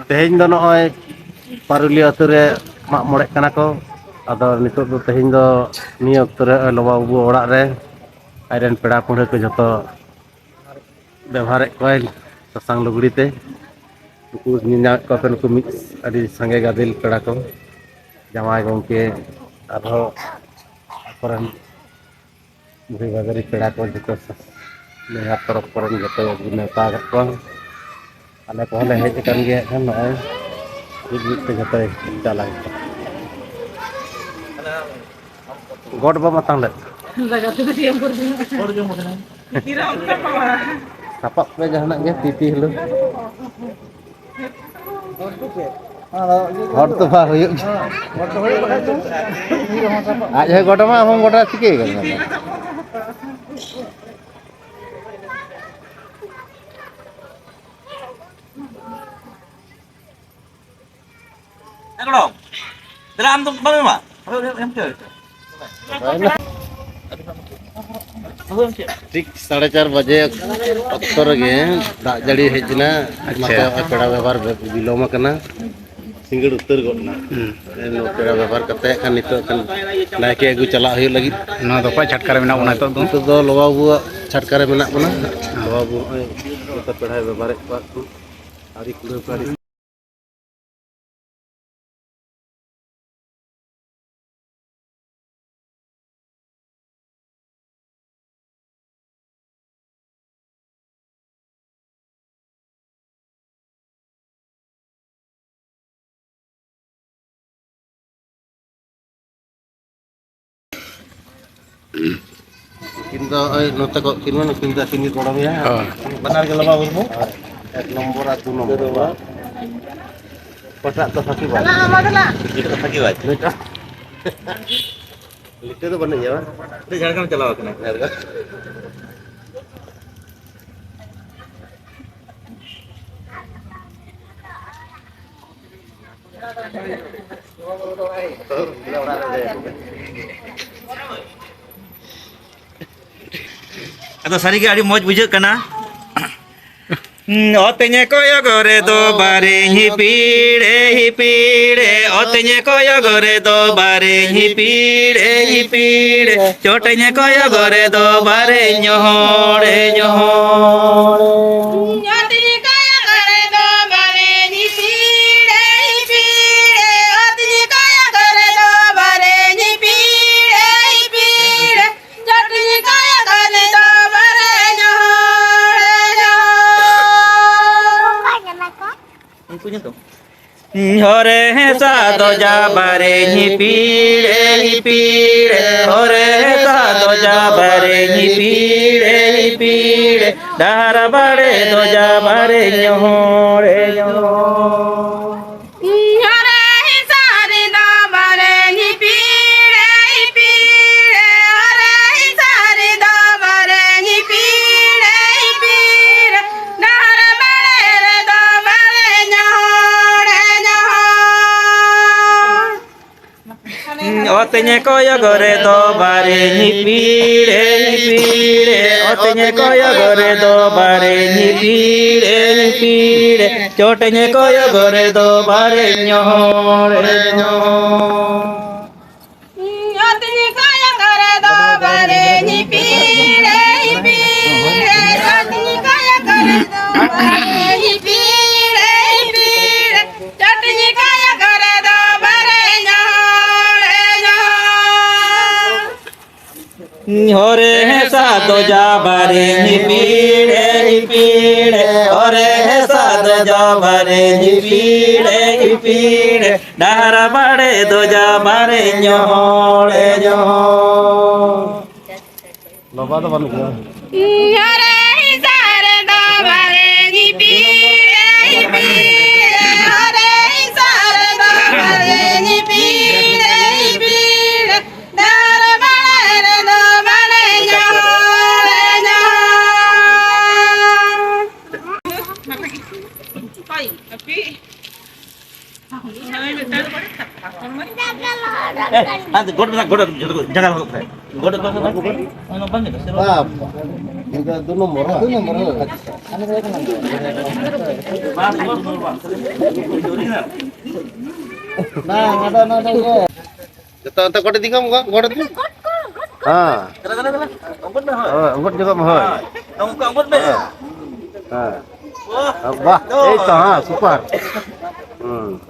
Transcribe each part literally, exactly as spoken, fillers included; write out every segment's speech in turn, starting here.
ᱛᱮᱦᱮᱧ ᱫᱚ ᱱᱚᱜᱼᱚᱭ ᱯᱟᱨᱩᱞᱤᱭᱟᱹ ᱟᱹᱛᱩ ᱨᱮ ᱢᱟᱜ ᱢᱚᱬᱮᱜ ᱠᱟᱱᱟ ᱠᱚ᱾ ᱟᱫᱚ ᱱᱤᱛᱚᱜ ᱫᱚ, ᱛᱮᱦᱮᱧ ᱫᱚ ᱱᱤᱭᱟᱹ ᱚᱠᱛᱚ ᱨᱮ ᱞᱚᱵᱟ ᱵᱟᱹᱵᱩ ᱚᱲᱟᱜ ᱨᱮ ᱟᱡ ᱨᱮᱱ ᱯᱮᱲᱟ ᱯᱟᱹᱲᱦᱟᱹ ᱠᱚ ᱡᱷᱚᱛᱚ ᱵᱮᱵᱷᱟᱨᱮᱫ ᱠᱚᱣᱟᱭ ᱥᱟᱥᱟᱝ ᱞᱩᱜᱽᱲᱤ ᱛᱮ᱾ ᱱᱩᱠᱩ ᱧᱮᱞ ᱧᱟᱢᱮᱫ ᱠᱚᱣᱟ ᱯᱮ, ᱱᱩᱠᱩ ᱢᱤᱫ ᱟᱹᱰᱤ ᱥᱟᱸᱜᱮ ᱜᱟᱫᱮᱞ ᱯᱮᱲᱟ ᱠᱚ, ᱡᱟᱶᱟᱭ ᱜᱚᱢᱠᱮ, ᱟᱨᱦᱚᱸ ᱟᱠᱚᱨᱮᱱ ᱵᱷᱟᱹᱭ ᱵᱷᱟᱹᱜᱟᱹᱨᱤ ᱯᱮᱲᱟ ᱠᱚ ᱡᱚᱛᱚ ᱱᱮᱭᱟᱨ ᱛᱚᱨᱚᱯ ᱠᱚᱨᱮᱱ ᱡᱚᱛᱚ ᱜᱮ ᱱᱮᱣᱛᱟ ᱟᱠᱟᱫ ᱠᱚᱣᱟ᱾ ᱟᱞᱮ ᱠᱚᱦᱚᱸ ᱞᱮ ᱦᱮᱡ ᱟᱠᱟᱱ ᱜᱮᱭᱟ᱾ ᱮᱱᱠᱷᱟᱱ ᱱᱚᱜᱼᱚᱭ ᱢᱤᱫ ᱢᱤᱫ ᱛᱮ ᱡᱚᱛᱚᱭ ᱪᱟᱞᱟᱜ ᱦᱩᱭᱩᱜ ᱠᱟᱱᱟ᱾ ᱜᱚᱰ ᱵᱟᱵᱟ ᱛᱟᱦᱞᱮ᱾ ᱥᱟᱯᱟᱵ ᱯᱮ ᱡᱟᱦᱟᱱᱟᱜ ᱜᱮ, ᱛᱤ ᱛᱤ ᱦᱤᱞᱳ᱾ ᱦᱚᱲ ᱫᱚ ᱵᱟᱝ ᱦᱩᱭᱩᱜ ᱜᱮᱭᱟ᱾ ᱟᱡ ᱦᱚᱸᱭ ᱜᱚᱰ ᱟᱢᱟ, ᱟᱢ ᱦᱚᱸᱢ ᱜᱚᱰ ᱟᱭᱟ, ᱪᱤᱠᱟᱹᱭ ᱠᱟᱱᱟ? ᱮ ᱜᱚᱲᱚᱢ, ᱫᱮᱞᱟ ᱟᱢ ᱫᱚ ᱵᱟᱢ ᱮᱢᱟ? ᱦᱳᱭ, ᱦᱳᱭ, ᱮᱢ ᱦᱚᱪᱚ, ᱮᱢ ᱦᱚᱪᱚ᱾ ᱴᱷᱤᱠ ᱥᱟᱲᱮ ᱪᱟᱨ ᱵᱟᱡᱮ ᱚᱠᱛᱚ ᱨᱮᱜᱮ ᱫᱟᱜ ᱡᱟᱹᱲᱤ ᱦᱮᱡ ᱮᱱᱟ᱾ ᱟᱪᱪᱷᱟ᱾ ᱚᱱᱟᱛᱮ ᱱᱚᱜᱼᱚᱭ ᱯᱮᱲᱟ ᱵᱮᱵᱷᱟᱨ ᱵᱤᱞᱚᱢ ᱟᱠᱟᱱᱟ, ᱥᱤᱸᱜᱟᱹᱲ ᱩᱛᱟᱹᱨ ᱜᱚᱫ ᱮᱱᱟ᱾ ᱦᱩᱸ᱾ ᱮᱱ ᱯᱮᱲᱟ ᱵᱮᱵᱷᱟᱨ ᱠᱟᱛᱮ ᱠᱷᱟᱱ ᱱᱤᱛᱚᱜ ᱠᱷᱟᱱ ᱱᱟᱭᱠᱮ ᱟᱹᱜᱩ ᱪᱟᱞᱟᱜ ᱦᱩᱭᱩᱜ ᱞᱟᱹᱜᱤᱫ᱾ ᱱᱚᱣᱟ ᱫᱚ ᱚᱠᱚᱭ ᱪᱷᱟᱴᱠᱟ ᱨᱮ ᱢᱮᱱᱟᱜ ᱵᱚᱱᱟ ᱱᱤᱛᱚᱜ ᱫᱚ? ᱱᱤᱛᱚᱜ ᱫᱚ ᱞᱚᱵᱟ ᱵᱟᱹᱵᱩᱣᱟᱜ ᱪᱷᱟᱴᱠᱟ ᱨᱮ ᱢᱮᱱᱟᱜ ᱵᱚᱱᱟ᱾ ᱦᱮᱸ᱾ ᱞᱚᱵᱟ ᱵᱟᱹᱵᱩ ᱱᱚᱜᱼᱚᱭ ᱡᱚᱛᱚ ᱯᱮᱲᱟᱭ ᱵᱮᱵᱷᱟᱨᱮᱫ ᱠᱚᱣᱟ ᱠᱚ᱾ ᱟᱹᱰᱤ ᱠᱩᱲᱟᱹᱣ ᱠᱚ ᱟᱹᱰᱤ ᱩᱱᱠᱤᱱ ᱫᱚ ᱳᱭ ᱱᱚᱛᱮ ᱠᱚ ᱠᱤᱱ ᱢᱟ, ᱱᱩᱠᱤᱱ ᱫᱚ ᱟᱹᱠᱤᱱ ᱜᱮ ᱜᱚᱲᱚᱢᱮᱭᱟ᱾ ᱦᱳᱭ᱾ ᱵᱟᱱᱟᱨ ᱜᱮ ᱞᱚᱵᱟ ᱢᱩᱨᱢᱩ? ᱦᱳᱭ᱾ ᱮᱠ ᱱᱚᱢᱵᱚᱨ ᱟᱨ ᱫᱩ ᱱᱚᱢᱵᱚᱨ᱾ ᱚᱠᱟᱴᱟᱜ ᱫᱚ ᱯᱷᱟᱸᱠᱤ ᱵᱟᱡ? ᱪᱮᱫ ᱫᱚ ᱯᱷᱟᱸᱠᱤ ᱵᱟᱡ? ᱱᱩᱭᱴᱟᱜ? ᱞᱤᱴᱟᱹ ᱫᱚ ᱵᱟᱹᱱᱩᱜ ᱜᱮᱭᱟ, ᱵᱟᱝ? ᱩᱱᱤ ᱡᱷᱟᱲᱜᱨᱟᱢ ᱪᱟᱞᱟᱣ ᱠᱟᱱᱟᱭ᱾ ᱡᱷᱟᱲᱜᱨᱟᱢ᱾ ᱟᱫᱚ ᱥᱟᱹᱨᱤᱜᱮ ᱟᱹᱰᱤ ᱢᱚᱡᱽ ᱵᱩᱡᱷᱟᱹᱜ ᱠᱟᱱᱟ᱾ ᱚᱛᱮᱧᱮ ᱠᱚᱭᱚᱜ ᱨᱮᱫᱚ ᱵᱟᱨᱮᱧ ᱦᱤᱯᱤᱲᱮ ᱦᱤᱯᱤᱲᱮ, ᱚᱛᱮᱧᱮ ᱠᱚᱭᱚᱜ ᱨᱮᱫᱚ ᱵᱟᱨᱮᱧ ᱦᱤᱯᱤᱲᱮ ᱦᱤᱯᱤᱲᱮ, ᱪᱚᱴᱮᱧᱮ ᱠᱚᱭᱚᱜ ᱨᱮᱫᱚ ᱵᱟᱨᱮᱧ ᱧᱚᱦᱚᱲᱮ ᱧᱚᱦᱚᱲ᱾ ᱚᱛᱮᱧᱮ ᱠᱚᱭᱚᱜ ᱨᱮᱫᱚ ᱵᱟᱨᱮᱧ ᱦᱤᱯᱤᱲᱮ ᱦᱤᱯᱤᱲᱮ, ᱚᱛᱮᱧᱮ ᱠᱚᱭᱚᱜ ᱨᱮᱫᱚ ᱵᱟᱨᱮᱧ ᱦᱤᱯᱤᱲᱮ ᱦᱤᱯᱤᱲᱮ, ᱪᱚᱴᱮᱧᱮ ᱠᱚᱭᱚᱜ ᱨᱮᱫᱚ ᱵᱟᱨᱮᱧ ᱧᱚᱦᱚᱲᱮ ᱧᱚᱦᱚᱲ᱾ ᱦᱚᱨᱮ ᱦᱮᱸᱥᱟ ᱫᱚ ᱡᱟ ᱵᱟᱨᱮᱧ ᱦᱤᱯᱤᱲᱮ ᱦᱤᱯᱤᱲᱮ, ᱦᱚᱨᱮ ᱦᱮᱸᱥᱟ ᱫᱚ ᱡᱟ ᱵᱟᱨᱮᱧ ᱦᱤᱯᱤᱲᱮ ᱦᱤᱯᱤᱲᱮ, ᱰᱟᱦᱟᱨ ᱵᱟᱲᱮ ᱫᱚ ᱡᱟ ᱵᱟᱨᱮᱧ ᱧᱚᱦᱚᱲᱮ ᱧᱚᱦᱚᱲ᱾ ᱦᱚᱨᱮ ᱦᱮᱸᱥᱟ ᱨᱮᱫᱚ ᱵᱟᱨᱮᱧ ᱦᱤᱯᱤᱲᱮ ᱦᱤᱯᱤᱲᱮ, ᱦᱚᱨᱮ ᱦᱮᱸᱥᱟ ᱨᱮᱫᱚ ᱵᱟᱨᱮᱧ ᱦᱤᱯᱤᱲᱮ ᱦᱤᱯᱤᱲᱮ, ᱰᱟᱦᱟᱨ ᱵᱟᱲᱮ ᱨᱮᱫᱚ ᱵᱟᱨᱮᱧ ᱧᱚᱦᱚᱲᱮ ᱧᱚᱦᱚᱲ᱾ ᱚᱛᱮᱧᱮ ᱠᱚᱭᱚᱜ ᱨᱮᱫᱚ ᱵᱟᱨᱮᱧ ᱦᱤᱯᱤᱲᱮ ᱦᱤᱯᱤᱲᱮ, ᱚᱛᱮᱧᱮ ᱠᱚᱭᱚᱜ ᱨᱮᱫᱚ ᱵᱟᱨᱮᱧ ᱦᱤᱯᱤᱲᱮ ᱦᱤᱯᱤᱲᱮ, ᱪᱚᱴᱮᱧᱮ ᱠᱚᱭᱚᱜ ᱨᱮᱫᱚ ᱵᱟᱨᱮᱧ ᱧᱚᱦᱚᱲᱮ ᱧᱚᱦᱚᱲ᱾ ᱚᱛᱮᱧᱮ ᱠᱚᱭᱚᱜ ᱨᱮᱫᱚ ᱵᱟᱨᱮᱧ ᱦᱤᱯᱤᱲᱮ ᱦᱤᱯᱤᱲᱮ, ᱚᱛᱮᱧᱮ ᱠᱚᱭᱚᱜ ᱨᱮᱫᱚ ᱵᱟᱨᱮᱧ ᱦᱤᱯᱤᱲᱮ ᱦᱤᱯᱤᱲᱮ, ᱪᱚᱴᱮᱧᱮ ᱠᱚᱭᱚᱜ ᱨᱮᱫᱚ ᱵᱟᱨᱮᱧ ᱧᱚᱦᱚᱲᱮ ᱧᱚᱦᱚᱲ᱾ ᱦᱚᱨᱮ ᱦᱮᱸᱥᱟ ᱫᱚ ᱡᱟ ᱵᱟᱨᱮᱧ ᱦᱤᱯᱤᱲᱮ ᱦᱤᱯᱤᱲᱮ, ᱦᱚᱨᱮ ᱦᱮᱸᱥᱟ ᱫᱚ ᱡᱟ ᱵᱟᱨᱮᱧ ᱦᱤᱯᱤᱲᱮ ᱦᱤᱯᱤᱲᱮ, ᱰᱟᱦᱟᱨ ᱵᱟᱲᱮ ᱫᱚ ᱡᱟ ᱵᱟᱨᱮᱧ ᱧᱚᱦᱚᱲᱮ ᱧᱚᱦᱚᱲ᱾ ᱵᱟᱵᱟ ᱫᱚ ᱵᱟᱹᱱᱩᱜ ᱠᱚᱣᱟ᱾ ᱦᱚᱨᱮ ᱦᱮᱸᱥᱟ ᱨᱮᱫᱚ ᱵᱟᱨᱮᱧ ᱦᱤᱯᱤᱲᱮ ᱦᱤᱯᱤᱲᱮ, ᱦᱚᱨᱮ ᱦᱮᱸᱥᱟ ᱨᱮᱫᱚ ᱵᱟᱨᱮᱧ ᱦᱤᱯᱤᱲᱮ ᱦᱤᱯᱤᱲᱮ, ᱰᱟᱦᱟᱨ ᱵᱟᱲᱮ ᱨᱮᱫᱚ ᱵᱟᱨᱮᱧ ᱧᱚᱦᱚᱲᱮ ᱧᱚᱦᱚᱲ᱾ ᱮ, ᱟᱫᱚ ᱜᱚᱰ ᱢᱮᱱᱟᱜ, ᱜᱚᱰ, ᱡᱚᱛᱚ ᱠᱚ ᱡᱟᱸᱜᱟ ᱞᱟᱦᱟ ᱠᱚ ᱯᱮ᱾ ᱜᱚᱰ, ᱜᱚᱰ, ᱜᱚᱰ, ᱜᱚᱰ᱾ ᱚᱱᱟ ᱵᱟᱝ ᱜᱟᱱᱚᱜᱼᱟ, ᱥᱮ ᱵᱟᱝ? ᱵᱟᱝ᱾ ᱤᱧ ᱫᱚ ᱫᱩ ᱱᱚᱢᱵᱚᱨ, ᱵᱟᱝ? ᱫᱩ ᱱᱚᱢᱵᱚᱨ, ᱦᱳᱭ᱾ ᱟᱪᱪᱷᱟ᱾ ᱵᱟᱝ, ᱟᱫᱚ ᱱᱚᱰᱮ ᱜᱮ᱾ ᱡᱚᱛᱚ ᱚᱱᱛᱮ ᱜᱚᱰ ᱤᱫᱤ ᱠᱚᱢ, ᱜᱚᱰ, ᱜᱚᱰ ᱤᱫᱤ᱾ ᱦᱮᱸ᱾ ᱫᱮᱞᱟ, ᱫᱮᱞᱟ, ᱫᱮᱞᱟ᱾ ᱚᱝᱜᱚᱫ ᱢᱮ, ᱦᱳᱭ᱾ ᱦᱳᱭ, ᱚᱝᱜᱚᱫ ᱡᱚᱜᱟᱜ ᱢᱮ, ᱦᱳᱭ᱾ ᱦᱮᱸ, ᱱᱚᱝᱠᱟ ᱚᱝᱜᱚᱫ ᱢᱮ᱾ ᱦᱮᱸ᱾ ᱵᱟᱦ, ᱮᱭ ᱛᱚ, ᱦᱮᱸ, ᱥᱩᱯᱟᱨ᱾ ᱦᱩᱸ᱾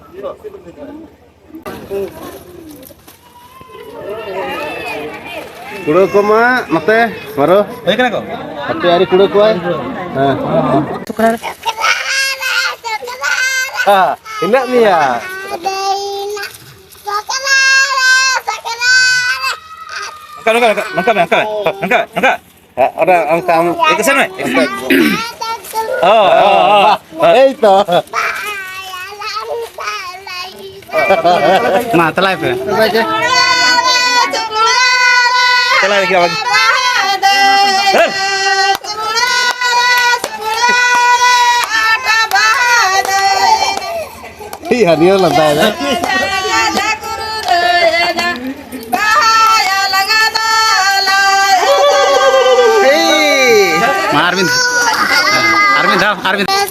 ᱠᱩᱲᱟᱹᱣ ᱠᱚᱢᱟ ᱱᱚᱛᱮ, ᱢᱟᱨᱳ᱾ ᱦᱩᱭ ᱠᱟᱱᱟ ᱠᱚ? ᱦᱟᱯᱮ ᱟᱹᱣᱨᱤ ᱠᱩᱲᱟᱹᱣ ᱠᱚᱣᱟᱭ᱾ ᱦᱮᱸ᱾ ᱦᱮᱸ, ᱦᱮᱱᱟᱜ ᱢᱮᱭᱟ᱾ ᱱᱚᱝᱠᱟ, ᱱᱚᱝᱠᱟ, ᱱᱚᱝᱠᱟ, ᱱᱚᱝᱠᱟ ᱢᱮ, ᱱᱚᱝᱠᱟ ᱢᱮ, ᱱᱚᱝᱠᱟ, ᱱᱚᱝᱠᱟ᱾ ᱦᱮᱸ, ᱚᱱᱟ ᱚᱱᱠᱟ ᱟᱢ ᱮ, ᱠᱤᱥᱟᱹᱬ ᱢᱮ᱾ ᱚ, ᱚ, ᱚ, ᱚ᱾ ᱮᱭ ᱛᱚ᱾ ᱢᱟ, ᱪᱟᱞᱟᱜ ᱯᱮ᱾ ᱪᱟᱞᱟᱜ ᱯᱮ᱾ ᱦᱮᱸ᱾ ᱤᱭᱟᱹ, ᱱᱤᱭᱟᱹ ᱞᱟᱸᱫᱟᱭ ᱫᱟ᱾ ᱢᱟ ᱟᱨ ᱢᱤᱫ, ᱟᱨ ᱢᱤᱫ ᱫᱷᱟᱣ, ᱟᱨ ᱢᱤᱫ ᱫᱷᱟᱣ᱾